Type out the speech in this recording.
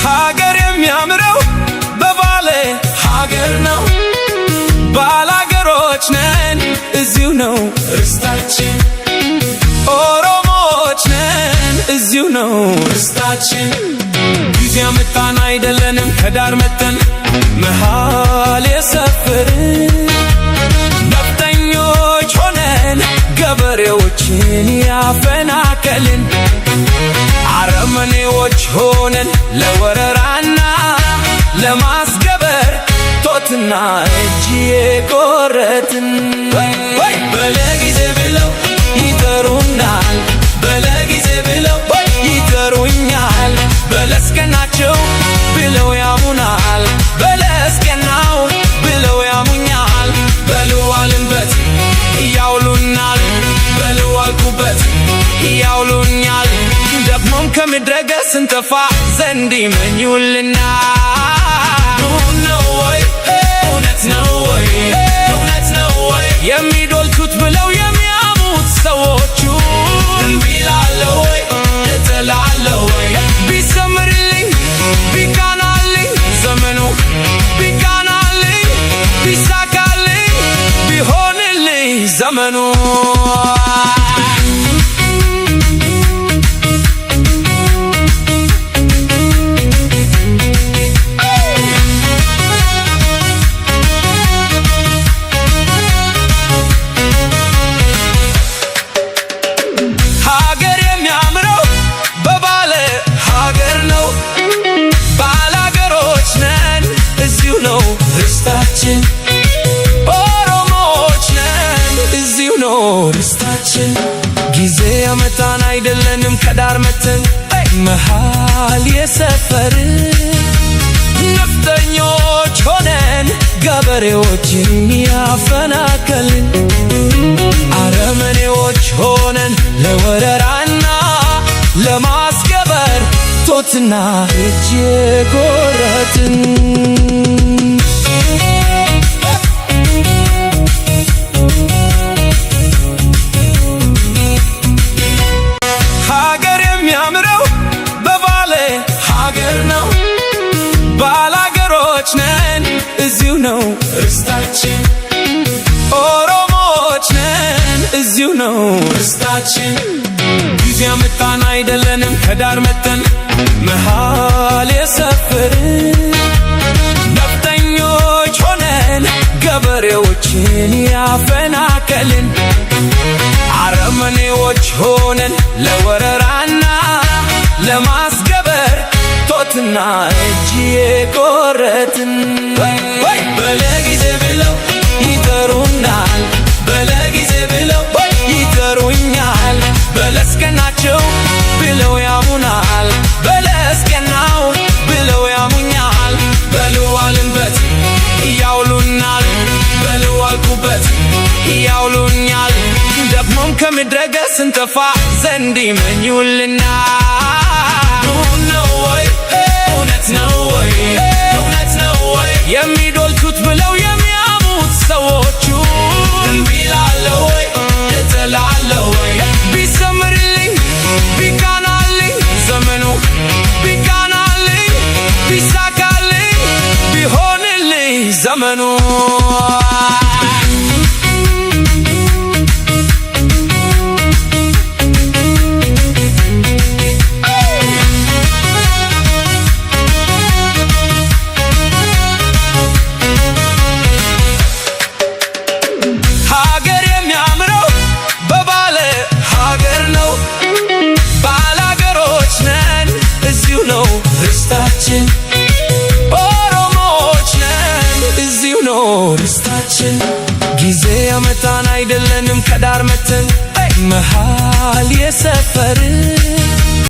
ሀገር የሚያምረው በባለ ሀገር ነው። ባላገሮች ነን፣ እዚሁ ነው ርስታችን። ኦሮሞዎች ነን፣ እዚሁ ነው ርስታችን። ጊዜ ያመጣን አይደለንም ከዳር መተን መሃል የሰፈርን። ነፍጠኞች ሆነን ገበሬዎችን ያፈናቀልን፣ አረመኔዎች ሆነን ለወረራና ለማስገበር ቶትና እጅ የቆረጥን። በለጊዜ ብለው ይጠሩናል፣ በለጊዜ ብለው ይጠሩኛል። በለስቀናቸው ብለው ያሙናል፣ በለስቀናው ብለው ያሙኛል። በልዋልንበት እያውሉናል፣ በልዋልኩበት እያውሉኛል። ደግሞም ከምድረ ገጽ ስንጠፋ ዘንድ ይመኙልናል። ነው ወይ? እውነት ነው ወይ? እውነት ነው ወይ? የሚዶልቱት ብለው የሚያሙት ሰዎቹ እምቢ እላለሁ ወይ? እጠላለሁ ወይ? ቢሰምርልኝ ቢቃናልኝ ዘመኑ፣ ቢቃናልኝ ቢሳካልኝ ቢሆንልኝ ዘመኑ። ሀገር የሚያምረው በባለ ሀገር ነው። ባላገሮች ነን፣ እዚሁ ነው ርስታችን። ኦሮሞዎች ነን፣ እዚሁ ነው ርስታችን። ጊዜ ያመጣን አይደለንም ከዳር መተን መሃል የሰፈርን። ነፍጠኞች ሆነን ገበሬዎችን ያፈናቀልን፣ አረመኔዎች ሆነን ለወረራና ለማስገበር ቶትና እጅ የቆረጥን። ሀገር የሚያምረው በባለ ሀገር ነው። ባላገሮች ነን፣ እዚሁ ነው ርስታችን። ኦሮሞዎች ነን፣ እዚሁ ነው ርስታችን። ጊዜ ያመጣን አይደለንም ከዳር መተን መሃል የሰፈርን። ነፍጠኞች ሆነን ገበሬዎችን ያፈናቀልን፣ አረመኔዎች ሆነን ለወረራና ለማስገበር ቶትና እጅ የቆረጥን። በለጊዜ ብለው ይጠሩናል፣ በለጊዜ ብለው ይጠሩኛል። በለስቀናቸው ብለው ያሙናል፣ በለስቀናው ብለው ያሙኛል። በልዋልንበት እያውሉናል፣ በልዋልኩበት እያውሉኛል። ደግሞም ከምድረ ገጽ ስንጠፋ ዘንድ ይመኙልናል። ነው ወይ? እውነት ነው ወይ? እውነት ነው ወይ? የሚዶልቱት ብለው የሚያሙት ሰዎቹ እምቢ እላለሁ ወይ? እጠላለሁ ወይ? ቢሰምርልኝ ቢቃናልኝ ዘመኑ፣ ቢቃናልኝ ቢሳካልኝ ቢሆንልኝ ዘመኑ። ሀገር የሚያምረው በባለ ሀገር ነው። ባላገሮች ነን፣ እዚሁ ነው ርስታችን። ኦሮሞዎች ነን፣ እዚሁ ነው ርስታችን። ጊዜ ያመጣን አይደለንም ከዳር መተን መሃል የሰፈርን።